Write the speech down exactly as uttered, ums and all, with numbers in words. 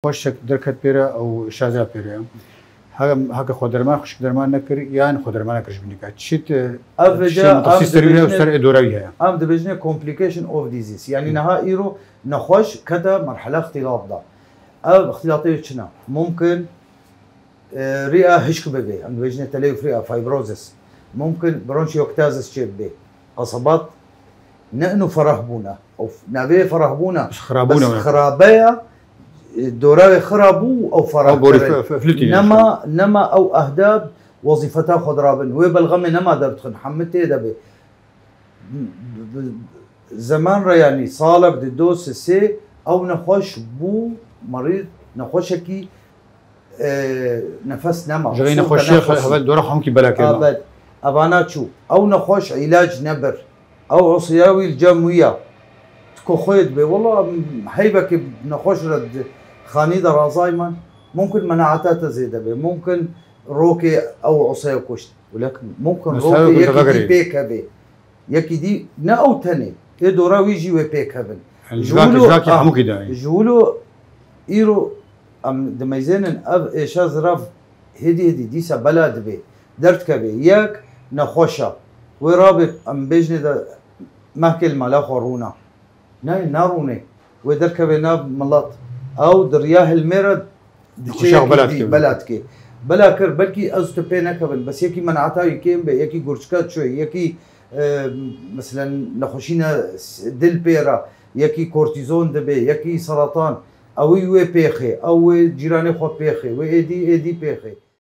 Xweşek derket pê re û şaza pê re. Heke, heke xwe derman, xweşik derman nekir, yan xwe derman nekir ji binî ke. Çi te, Ev vêca, tiştê mutaxîs ev derî heye û dibêjne- ser ê dora wî heye. Em dibêjine complication of disease. Yanî niha îro nexweş kete merhela ixtîlat da. Ev ixtîlatê çi ne? Mumkin, e, riya hişk bibe. Em dibêjine teleyuf riya, fibrosis. Mumkin bronchiectasis çê bibe. Qesebat ne inu ferah bûne. Ew navê ferah bûne. Bes xirabûne Bes wina. Xirabeya, e, dora wê xirabû ew ferah Ew borî kirin. f-, f-, flûtî Nema, nema ew ehdab wezîfeta xwe dirabin. Wê belxemê nema derdixin. Hemî tê de bê. Zeman re yanî salek di do sisê ew nexweş bû, merîz nexweşekî, e, nefes nema. Ji xwe Usul nexweşê tenefusî. Heval dora xwe hemkî bela kirina. Abed, evana çû. Ew nexweş îlac nebir. Ew usya wî li cem wî ya. Ti ku xwe dibê. Wela heyvekî nexweş re di xanî de razayman. Mumkin menaeta te zêde be. Mumkin rokê ew usya kuşt. Welakin mumkin Mesela rokê ku yekî tevagirê. dî pêkeve. Yekî dî ne ew tenê. Ê dora wî jî wê pêkevin. Yani Ji civakê, wilo- civakê ah, hemûkî dayî. Ji wilo îro em dimeyzênin ev êşa zirav hêdî hêdî dîsa bela dibê. Derdkeve yek nexweşa. Wê rabê em bêjinê de mehkê li mala xwe rûna. Nayê narûnê. Wê derkeve nav milet. Ew di riya hilmê re diçe Nexweşa yekî bela dî, dike. Bela dike. Bela kir, belkî ez tu pê nekevin. Bes yekî menata wî kêm be, yekî gurçika çû, yekî, e, meselen nexweşîne s-, dil pê re, yekî kortîzon dibe, yekî seratan. Ew wê pêxê, ew wê cîranê xwe pêxê, wê êdî, êdî pêxê.